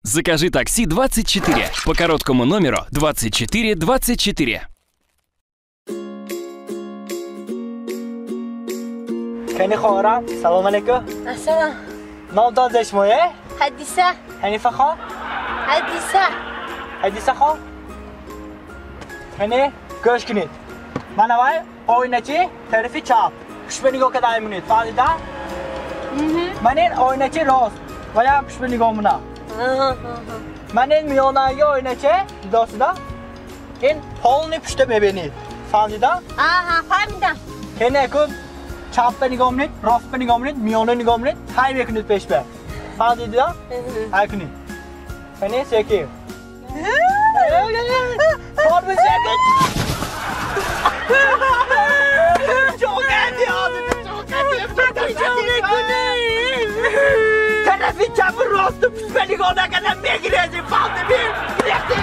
Закажи такси 24 по короткому номеру 24 24. Кани хоҳарам, салом алейкум. Ассалом. Номтон зешмое? Ҳадиса. Ҳанифа хон? Ҳадиса. Ҳадиса хон? Кани, гӯш кунед. Мана вай оиначи тарафи чап. Пуштба нигоҳ карда мемонед. Фаҳмида? Ман ин оиначи рост. Ваям пуштба нигоҳ мекунам. Ман ин миёнаги оинача дидосида? Ин полный пушта мебинед. Фаҳмида? Аҳа, фаҳмидам. Кани ку чапба нигоҳ мекунед, ростба нигоҳ мекунед, миёна нигоҳ мекунед, тай мекунед пешба. Фаҳмидида? Ҳай кунед. Кани секи. Тормоз секи. Тарафи чапу росту пушта нигоҳ накарда мегирезӣ, фаҳмидӣ? Гирехтӣ.